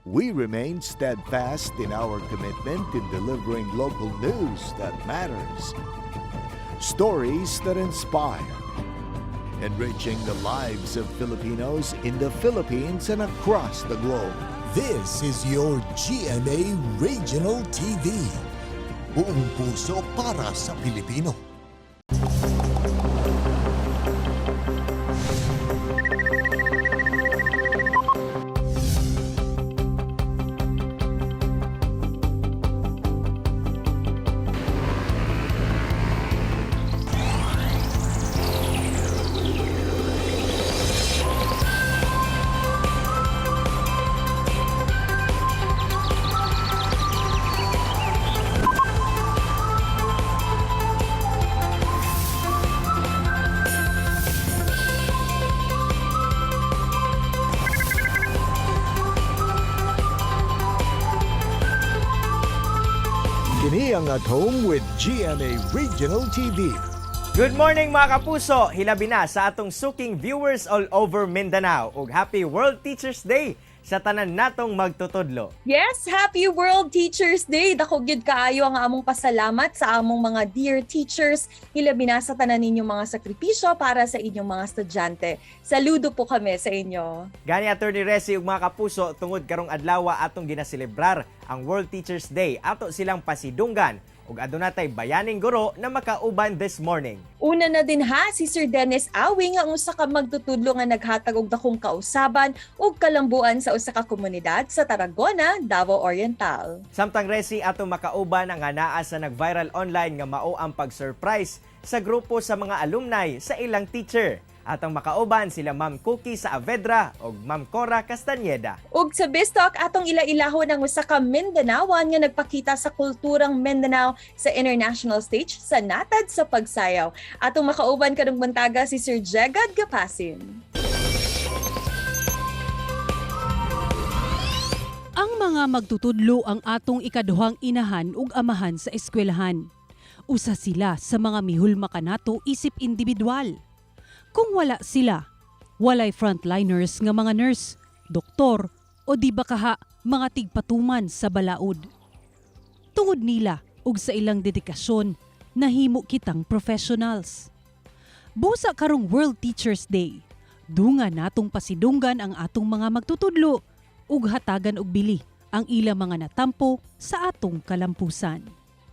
We remain steadfast in our commitment in delivering local news that matters, stories that inspire, enriching the lives of Filipinos in the Philippines and across the globe. This is your GMA Regional TV. Buong puso para sa Pilipino. Kini ang At Home with GMA Regional TV. Good morning, mga kapuso! Hilabi na sa atong suking viewers all over Mindanao ug happy World Teachers Day sa tanan natong magtutudlo. Yes, happy World Teachers Day. Dako gyud kaayo ang among pasalamat sa among mga dear teachers. Hilabi na sa tanan ninyong mga sakripisyo para sa inyong mga estudyante. Saludo po kami sa inyo. Gani, Attorney Resi ug mga kapuso, tungod karong adlaw atong ginaselebrar ang World Teachers Day, ato silang pasidunggan ug aduna tay bayaning guro na makauban this morning. Una na din ha si Sir Dennis Awing, ang usa ka magtutudlo nga naghatag og dakong kausaban ug kalambuan sa usa ka komunidad sa Tarragona, Davao Oriental. Samtang, Resi, ato makauban ang anaa sa nag-viral online nga mao ang pag-surprise sa grupo sa mga alumni sa ilang teacher. Atong makauban sila Ma'am Cookie Saavedra ug Ma'am Cora Castañeda. Ug sa Bistalk, atong ila-ilahon ang usa ka Mindanaoan nga nagpakita sa kulturang Mindanao sa international stage sa Natad sa Pagsayaw. Atong makauban karong buntaga si Sir Jegad Gapasin. Ang mga magtutudlo ang atong ikaduhang inahan ug amahan sa eskwelahan. Usa sila sa mga mihulma kanato isip individual. Kung wala sila, walay frontliners nga mga nurse, doktor o di ba kaha mga tigpatuman sa balaod. Tungod nila ug sa ilang dedikasyon, nahimo kitang professionals. Busa karong World Teachers Day, dunga natong pasidunggan ang atong mga magtutudlo ug hatagan og bili ang ilang mga natampo sa atong kalampusan.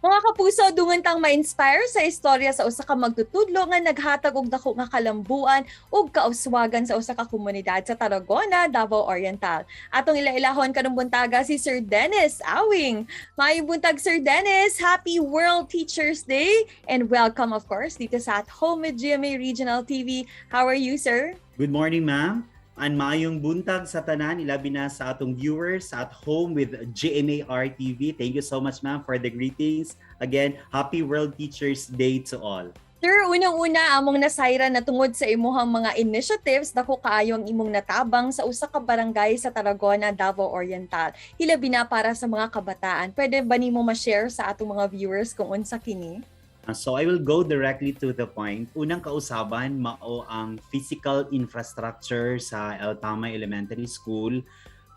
Mga kapuso, dungan tang ma-inspire sa istorya sa usa ka magtutudlo nga naghatag og dako nga kalambuan ug kauswagan sa usa ka komunidad sa Tarragona, Davao Oriental. Atong ila-ilahon karong buntaga si Sir Dennis Awing. Maayong buntag, Sir Dennis. Happy World Teachers Day and welcome, of course, dito sa At Home with GMA Regional TV. How are you, sir? Good morning, ma'am. And maayong buntag sa tanan, ilabi na sa atong viewers at home with GMA RTV. Thank you so much, ma'am, for the greetings. Again, happy World Teachers Day to all. Sir, unang-una, among nasayran na tungod sa imuhang mga initiatives, dako kaayo ang imong natabang sa usa ka barangay sa Tarragona, Davao Oriental. Hilabi na para sa mga kabataan. Pwede ba nimo ma-share sa atong mga viewers kung unsa kini? So I will go directly to the point. Unang kausaban mao ang physical infrastructure sa El Tamay Elementary School.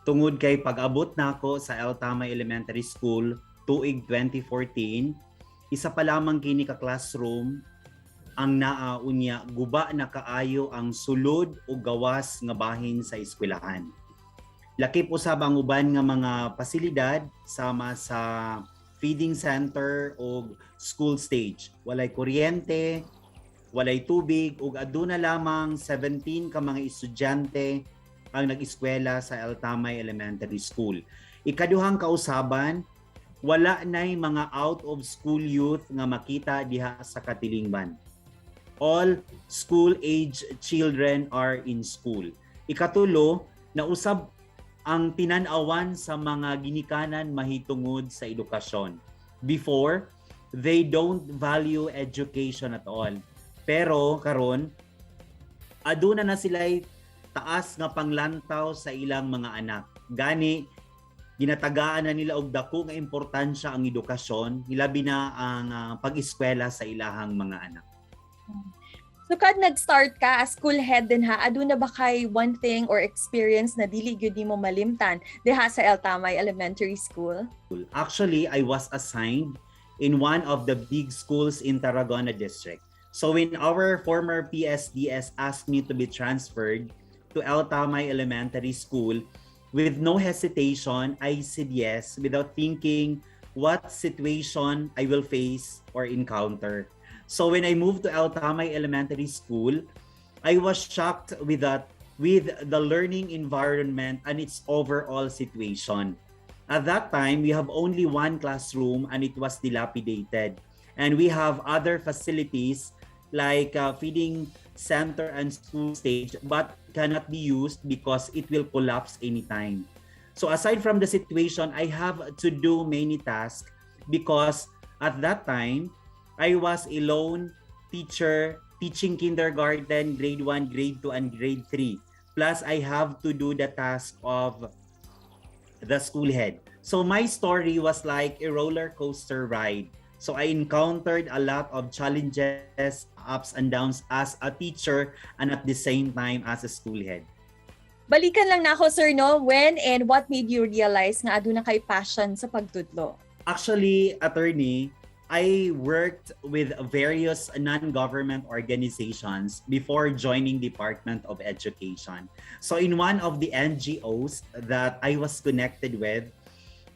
Tungod kay pag-abot nako sa El Tamay Elementary School tuig 2014, isa pa lamang kini ka classroom ang naa, unya guba na kaayo ang sulod o gawas nga bahin sa eskwelahan. Lakip usab ang uban nga mga pasilidad sama sa feeding center o school stage. Walay kuryente, walay tubig ug aduna lamang 17 ka mga estudyante ang nag-eskwela sa El Tamay Elementary School. Ikaduhang kausaban, wala nay mga out of school youth nga makita diha sa katilingban. All school age children are in school. Ikatulo, nausab ang tinan-awan sa mga ginikanan mahitungod sa edukasyon. Before, they don't value education at all. Pero karon, aduna na sila'y taas nga panglantaw sa ilang mga anak. Gani, ginatagaan na nila og dako nga importansya ang edukasyon, hilabi na ang pag-eskwela sa ilahang mga anak. Sukad nag-start ka as school head din ha, aduna ba kay one thing or experience na dili gyud nimo malimtan diha sa El Tamay Elementary School? Actually, I was assigned in one of the big schools in Tarragona District. So when our former PSDS asked me to be transferred to El Tamay Elementary School, with no hesitation, I said yes without thinking what situation I will face or encounter. So when I moved to El Tamay Elementary School, I was shocked with the learning environment and its overall situation. At that time, we have only one classroom and it was dilapidated. And we have other facilities like feeding center and school stage, but cannot be used because it will collapse anytime. So aside from the situation, I have to do many tasks because at that time, I was a lone teacher teaching kindergarten, grade 1, grade 2, and grade 3. Plus, I have to do the task of the school head. So my story was like a roller coaster ride. So I encountered a lot of challenges, ups and downs as a teacher and at the same time as a school head. Balikan lang nako, sir, no? When and what made you realize nga aduna kay passion sa pagtudlo? Actually, attorney, I worked with various non-government organizations before joining Department of Education. So in one of the NGOs that I was connected with,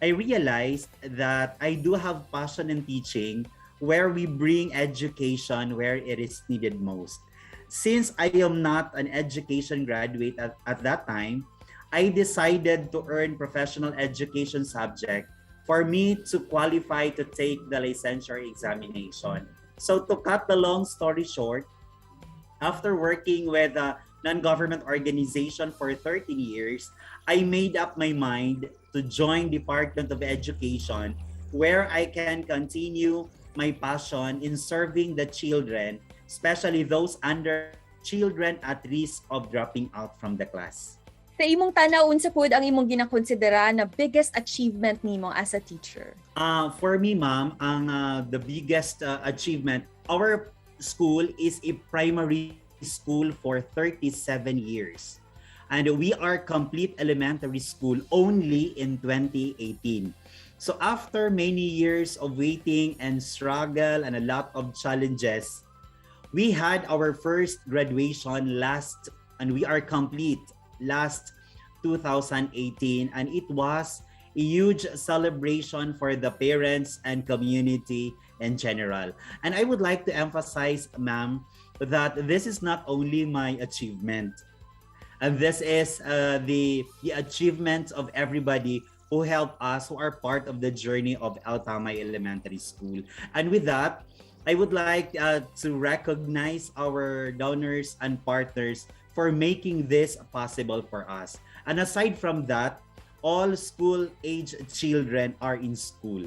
I realized that I do have passion in teaching, where we bring education where it is needed most. Since I am not an education graduate at that time, I decided to earn professional education subject for me to qualify to take the licensure examination. So to cut the long story short, after working with a non-government organization for 13 years, I made up my mind to join Department of Education, where I can continue my passion in serving the children, especially those under children at risk of dropping out from the class. Sa imong tanaw, unsa pud ang imong ginakonsidera na biggest achievement nimo as a teacher? For me, ma'am, ang the biggest achievement, our school is a primary school for 37 years. And we are complete elementary school only in 2018. So after many years of waiting and struggle and a lot of challenges, we had our first graduation last, and we are complete last 2018, and it was a huge celebration for the parents and community in general. And I would like to emphasize, ma'am, that this is not only my achievement. And this is the achievement of everybody who helped us, who are part of the journey of El Tamay Elementary School. And with that, I would like to recognize our donors and partners for making this possible for us. And aside from that, all school-age children are in school.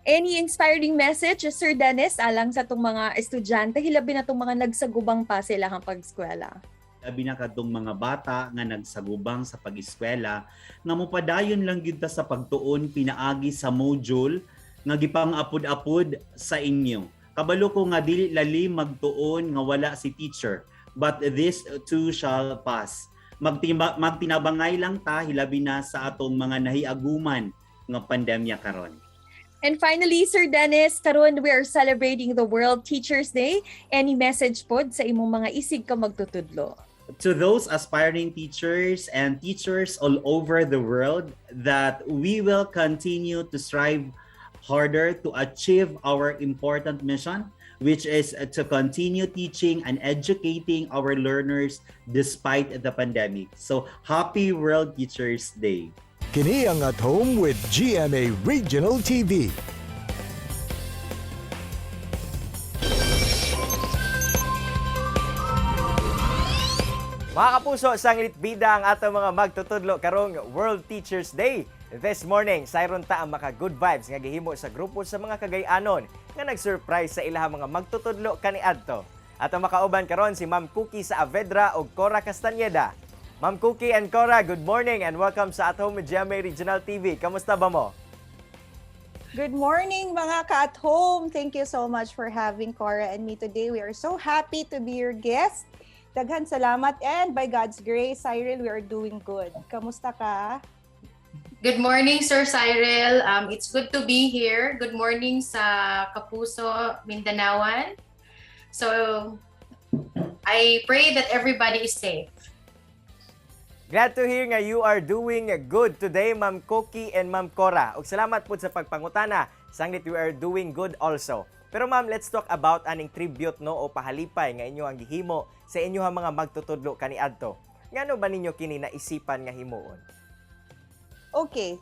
Any inspiring message, Sir Dennis, alang sa atong mga estudyante, hilabi na itong mga nagsagubang pa sa ilahang pag-eskwela? Labi na kadtong mga bata nga nagsagubang sa pag-eskwela, nga mopadayon lang gyud ta sa pagtuon pinaagi sa module nga gipang-apod-apod sa inyo. Kabalo ko nga dili lalim magtuon nga wala si teacher, but this too shall pass. Magtinabangay lang ta, hilabi na sa atong mga nahiaguman nga pandemya karon. And finally, Sir Dennis, karon we are celebrating the World Teachers Day. Any message pod sa imong mga isig ka magtutudlo? To those aspiring teachers and teachers all over the world, that we will continue to strive harder to achieve our important mission, which is to continue teaching and educating our learners despite the pandemic. So, happy World Teachers Day! Kini ang At Home with GMA Regional TV. Mga kapuso, sanglit bida ang atong mga magtutudlo karong World Teachers Day. This morning, sayron ta ang maka good vibes nga gihimo sa grupo sa mga Kagay-anon nga nag-surprise sa ilahang mga magtutudlo kaniadto. Atong makauban karon si Ma'am Cookie Saavedra ug Cora Castañeda. Ma'am Cookie and Cora, good morning and welcome sa At Home with GMA Regional TV. Kamusta ba mo? Good morning, mga ka-at home. Thank you so much for having Cora and me today. We are so happy to be your guest. Daghan salamat and by God's grace, Cyril, we are doing good. Kamusta ka? Good morning, Sir Cyril. It's good to be here. Good morning sa Kapuso, Mindanaoan. So, I pray that everybody is safe. Glad to hear nga you are doing good today, Ma'am Cookie and Ma'am Cora. Ug salamat po sa pagpangutana. Sanglit we are doing good also. Pero ma'am, let's talk about aning tribute, no, o pahalipay nga inyo ang gihimo sa inyo ang mga magtutudlo kaniadto. Ngano ba ninyo kini naisipan nga himuon? Okay.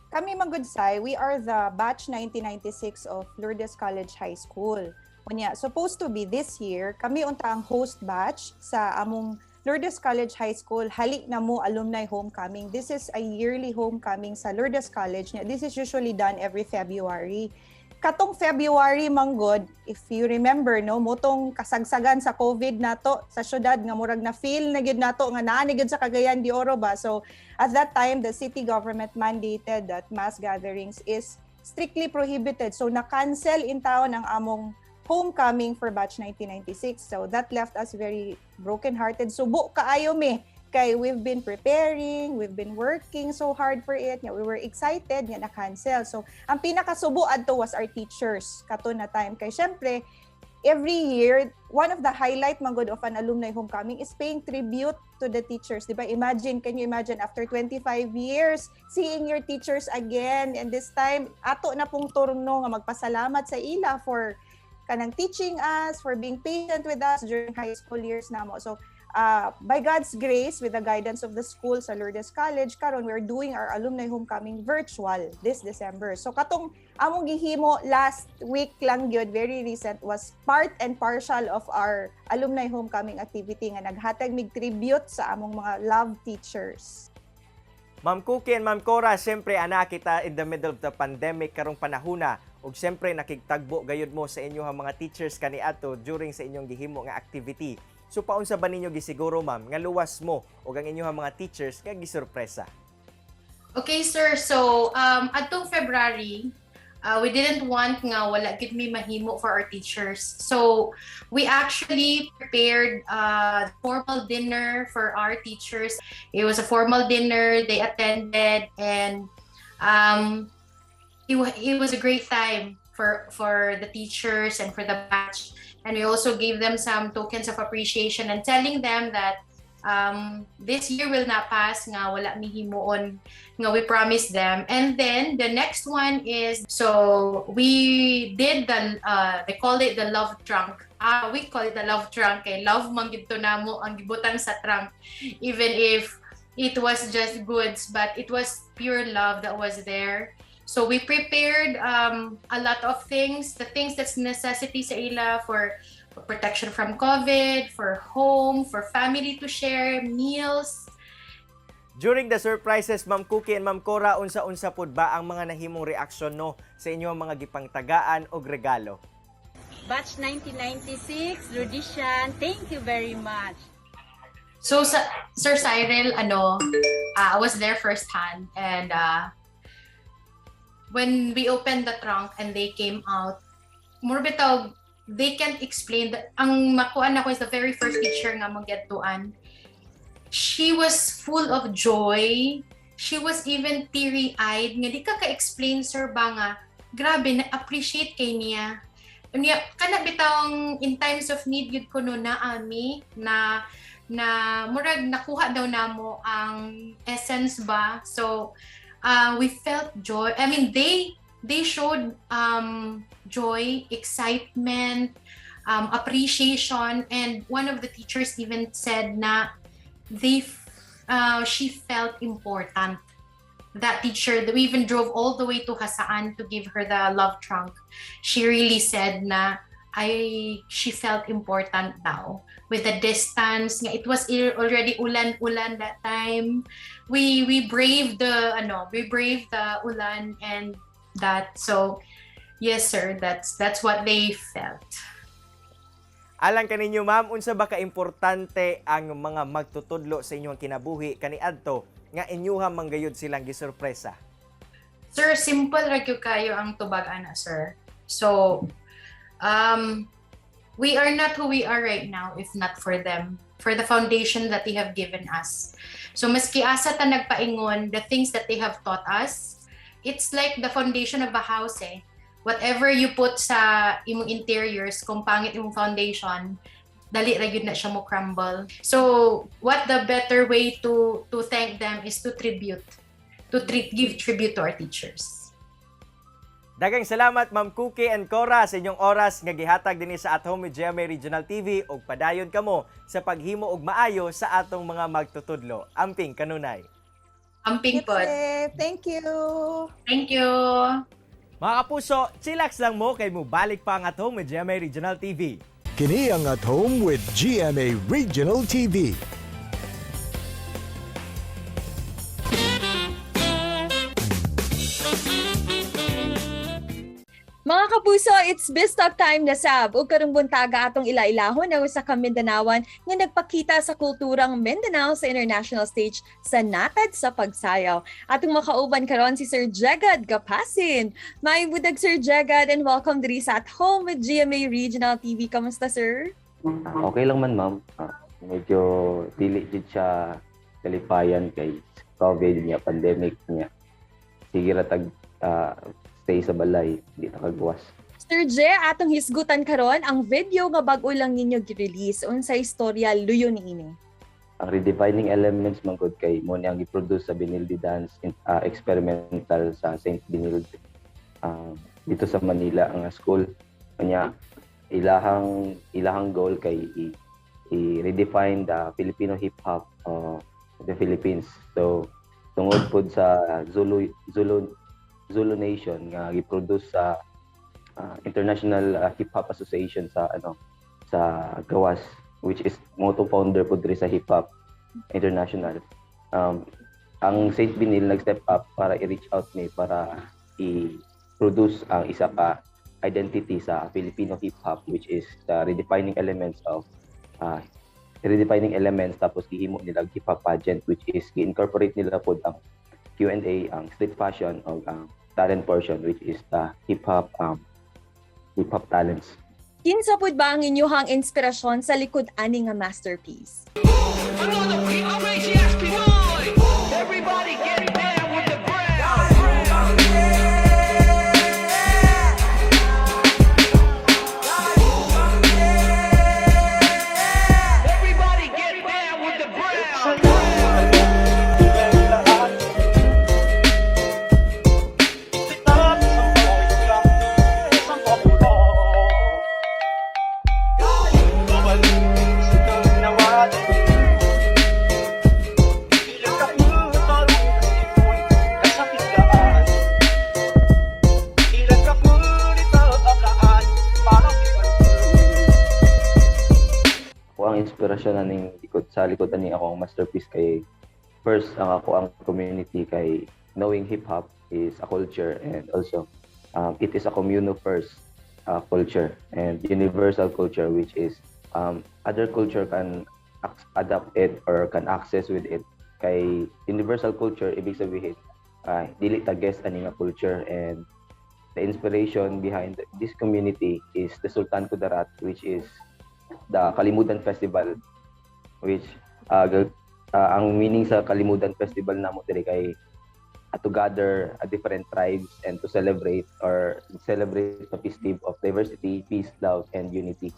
Kami man gud, Sai, we are the batch 1996 of Lourdes College High School. Unya, supposed to be this year, kami unta ang host batch sa among Lourdes College High School Hali Na Mo Alumni Homecoming. This is a yearly homecoming sa Lourdes College. This is usually done every February. Katong February manggod, if you remember, no, mao tong kasagsagan sa COVID nato sa syudad nga murag na feel na gyud nato nga naa ni gyud sa Cagayan de Oro ba. So at that time, the city government mandated that mass gatherings is strictly prohibited. So na-cancel intawon ang among homecoming for batch 1996. So that left us very broken-hearted. Subo kaayo mi kay we've been preparing, we've been working so hard for it. Nga we were excited nga na-cancel. So ang pinakasubo adto was our teachers kato na time kay syempre every year, one of the highlight man gud of an alumni homecoming is paying tribute to the teachers, 'di ba? Imagine, can you imagine after 25 years seeing your teachers again, and this time ato na pong turno nga magpasalamat sa ila for kanang teaching us, for being patient with us during high school years namo. So, by God's grace, with the guidance of the school sa Lourdes College, karon we're doing our alumni homecoming virtual this December. So katong among gihimo last week lang gyud, very recent, was part and partial of our alumni homecoming activity nga naghatag mig tribute sa among mga loved teachers. Ma'am Cookie and Ma'am Cora, siyempre ana kita in the middle of the pandemic karong panahuna ug siyempre nakigtagbo gayud mo sa inyong mga teachers kaniadto during sa inyong gihimo nga activity. So paunsa ba ninyo gisiguro, ma'am, nga luwas mo ug ang inyong mga teachers nga gisorpresa? Okay, sir. So, atong February, we didn't want nga wala gid mi mahimo for our teachers. So, we actually prepared a formal dinner for our teachers. It was a formal dinner. They attended and it was a great time for the teachers and for the batch. And we also gave them some tokens of appreciation and telling them that this year will not pass nga wala mi himuon nga we promised them. And then the next one is, so we did the they call it the love trunk. Ah, we call it the love trunk kay love man gid to namo ang gibutang sa trunk, even if it was just goods, but it was pure love that was there. So we prepared a lot of things, the things that's necessity sa ila for protection from COVID, for home, for family to share meals. During the surprises, Ma'am Cookie and Ma'am Cora, unsa-unsa pud ba ang mga nahimong reaksyon, no, sa inyong mga gipangtagaan og regalo? Batch 1996, Lourdesian, thank you very much. So, Sir Cyril, ano, I was there firsthand and when we opened the trunk and they came out, mura bitaw, they can't explain that. Ang makuan nako is the very first teacher nga magiadtuan. She was full of joy. She was even teary-eyed. Nga di ka ka-explain, sir, ba nga, grabe, na-appreciate kay niya. Unya, kana bitawng in times of need yun kuno na ami na na murag nakuha daw namo ang essence ba. So we felt joy. I mean, they showed joy, excitement, appreciation, and one of the teachers even said na she felt important, that teacher that we even drove all the way to Jasaan to give her the love trunk. She really said na I she felt important daw with the distance nga it was already ulan-ulan that time. We braved the ano, we braved the ulan and that. So yes, sir, that's what they felt. Alang kaninyo, ma'am, unsa ba kaimportante ang mga magtutudlo sa inyong kinabuhi kaniadto nga inyuha manggayud silang gisorpresa? Sir, simple ra gyud kayo ang tubag ana, sir. So, we are not who we are right now if not for them, for the foundation that they have given us. So, maski asa ta nagpaingon, the things that they have taught us, it's like the foundation of a house eh. Whatever you put sa imong interiors, kung pangit imong foundation, dali ra gyud na siya mo crumble. So, what the better way to thank them is to tribute to treat, give tribute to our teachers. Daghang salamat, Ma'am Cookie and Cora, sa inyong oras nga gihatag dinhi sa At Home with GMA Regional TV ug padayon kamo sa paghimo og maayo sa atong mga magtutudlo. Amping kanunay. Amping Keep pod. Safe. Thank you. Thank you. Mga kapuso, chillax lang mo kay mubalik pa ang At Home with GMA Regional TV. Kini ang At Home with GMA Regional TV. Mga kapuso, it's Biz Talk time na sab. Ug karong buntaga atong ilailahon ang usa ka Mindanaoan nga nagpakita sa kulturang Mindanao sa international stage sa Natad sa Pagsayaw. Atong makauban karon si Sir Jegad Gapasin. Maayong buntag, Sir Jegad, and welcome diri sa At Home with GMA Regional TV. Kamusta, sir? Okay lang man, ma'am. Medyo dili jud siya kalipayan kay COVID niya, pandemic niya. Sige ra tag stay sa balay, di ta kagawas. Sir Je, atong hisgutan karon ang video nga bag-o lang ninyo gi-release. Unsay istorya luyo niini? Ang Redefining Elements man gud kay mo ni ang gi-produce sa Benilde Dance Experimental sa St. Benilde dito sa Manila ang school. Kanya ilahang goal kay i-redefine the Filipino hip hop the Philippines. So tungod pod sa Zulu Nation nga gi-produce sa International Hip Hop Association sa ano sa gawas, which is mo to founder pod diri sa hip hop international. Ang St. Benilde nag-step up para i-reach out ni para i-produce ang isa ka identity sa Filipino hip hop, which is the redefining elements, tapos gihimo nila hip hop pageant, which is gi-incorporate nila pod ang Q&A, ang street fashion o ang talent portion, which is the hip hop talents. Kinsa pud ba ang inyuhang inspirasyon sa likod ani nga masterpiece? Everybody get down with the ground. Everybody get down with the ground. Ako ang inspirasyon aning likod sa likod ani ako ang masterpiece kay first ang ako ang community, kay knowing hip hop is a culture and also it is a communal first culture and universal culture, which is other culture can adapt it or can access with it, kay universal culture, ibig sabihin dili ta guest ani nga culture. And the inspiration behind this community is the Sultan Kudarat, which is the Kalimudan Festival, which ang meaning sa Kalimudan Festival namo diri kay to gather different tribes and to celebrate or celebrate the festive of diversity, peace, love, and unity.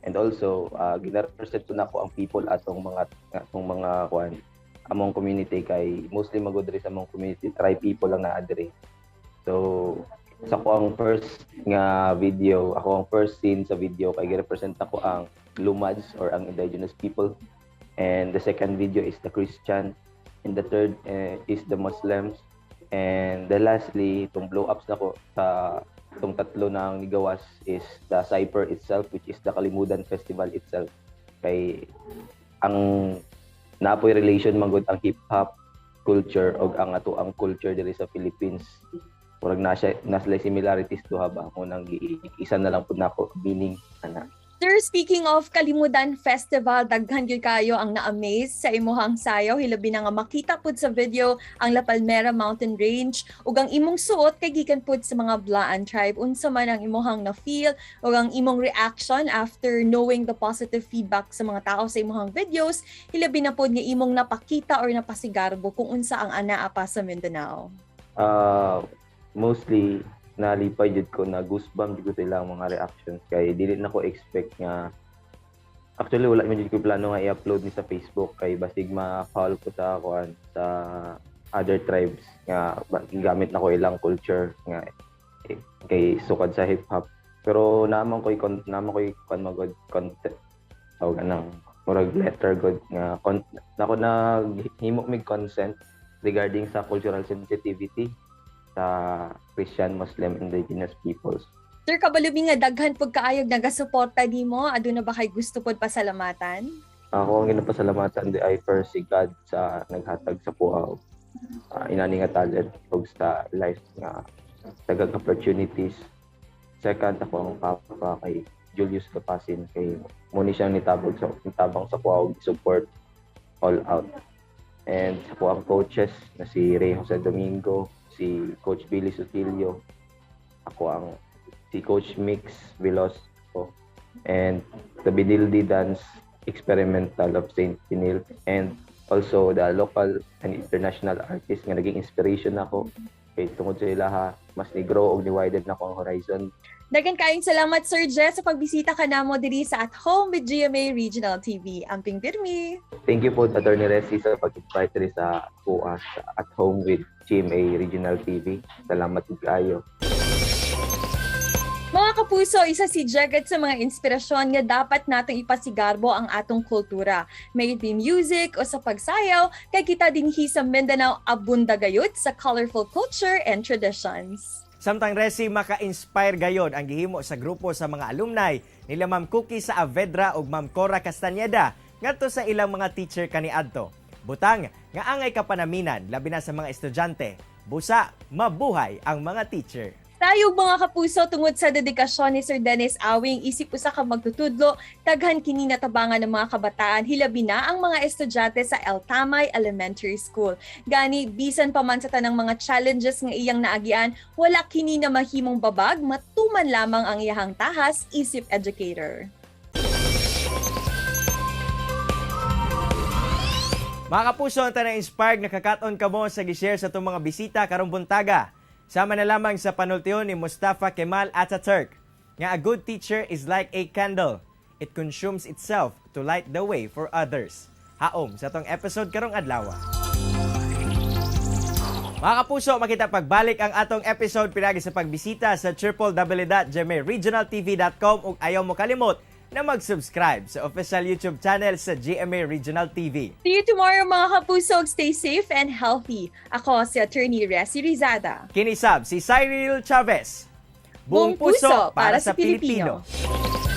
And also, gina-represent ko nako ang people atong mga kuan among community, kay mostly magud diri sa among community tribe people lang naa diri. So sa ako ang first nga video, ako ang first scene sa video kay gi-represent ako ang Lumads or ang indigenous people. And the second video is the Christian. And the third is the Muslims. And the lastly, itong blow ups nako sa itong tatlo ng nigawas is the cypher itself, which is the Kalimudan Festival itself. Kay ang napoy relation manggod ang hip hop culture og ang ato ang culture diri sa Philippines. Murag na siya na sila similarities duha ba mo nang isa na lang pud nako meaning ana. Sir, speaking of Kalimudan Festival, daghan gyud kayo ang na-amaze sa imuhang sayaw, hilabi na nga makita pud sa video ang La Palmera Mountain Range ug ang imong suot kay gikan pud sa mga Blaan tribe. Unsa man ang imuhang na-feel ug ang imong reaction after knowing the positive feedback sa mga tao sa imuhang videos, hilabi na pud nga imong napakita or napasigarbo kung unsa ang anaa pa sa Mindanao? Mostly nalipay jud ko, na goosebump jud ko sa ilang mga reactions kay dili na ko expect nga, actually wala man jud ko plano nga i-upload ni sa Facebook kay basig ma-foul ko sa kuan, sa other tribes nga gamit na ko ilang culture nga eh, kay sukad sa hip hop. Pero naman ko'y kuan magod content, tawag anang murag letter god nga nako naghimo mig consent regarding sa cultural sensitivity sa Christian, Muslim, Indigenous peoples. Sir, kabalo mi nga daghan pud kaayog nagasuporta nimo. Aduna ba kay gusto pod pasalamatan? Ako ang ginapasalamatan di ay first si God sa naghatag sa akoa inani nga talent ug sa life nga daghang opportunities. Second, ako ang papa kay Julius Capasin kay mo ni siyang nitabang sa akoa og support all out. And sa ako ang coaches na si Ray Jose Domingo, si Coach Billy Sotillo, ako ang si Coach Mix Velasco, and the Binildi Dance Experimental of St. Benil, and also the local and international artists nga naging inspiration nako kay tungod sa ilaha mas ni-grow og ni-widen nako ang horizon. Daghan kayong salamat, Sir Jess, sa pagbisita kanamo diri sa At Home with GMA Regional TV. Amping pirmi. Thank you po, Attorney Resi, sa pag-invite diri sa akoa sa At Home with GMA Regional TV. Salamat kaayo. Mga kapuso, isa si Jagat sa mga inspirasyon nga dapat natong ipasigarbo ang atong kultura. May it be music o sa pagsayaw, kay kita dinhi sa Mindanao abunda gayud sa colorful culture and traditions. Samtang, Resi, maka-inspire gayon ang gihimo sa grupo sa mga alumni nila Ma'am Cookie Saavedra ug Ma'am Cora Castañeda ngadto sa ilang mga teacher kaniadto. Butang nga angay kapanaminan labi na sa mga estudyante. Busa mabuhay ang mga teacher. Tayo mga kapuso, tungod sa dedikasyon ni Sir Dennis Awing isip usa ka magtutudlo, daghan kini natabangan ng mga kabataan, hilabi na ang mga estudyante sa El Tamay Elementary School. Gani bisan pa man sa tanang mga challenges nga iyang naagian, wala kini na mahimong babag, matuman lamang ang iyahang tahas isip educator. Mga kapuso, ang tanang inspired nakakaton kamo sa gi-share sa itong mga bisita karong buntaga. Sama na lamang sa panultihon ni Mustafa Kemal Atatürk nga a good teacher is like a candle. It consumes itself to light the way for others. Haom sa atong episode karong adlaw. Mga kapuso, makita pagbalik ang atong episode pinagi sa pagbisita sa www.gmaregionaltv.com ug ayaw mo kalimot na mag-subscribe sa official YouTube channel sa GMA Regional TV. See you tomorrow, mga kapuso. Stay safe and healthy. Ako si Attorney Resi Rizada. Kinisab si Cyril Chavez. Buong puso para sa Pilipino. Pilipino.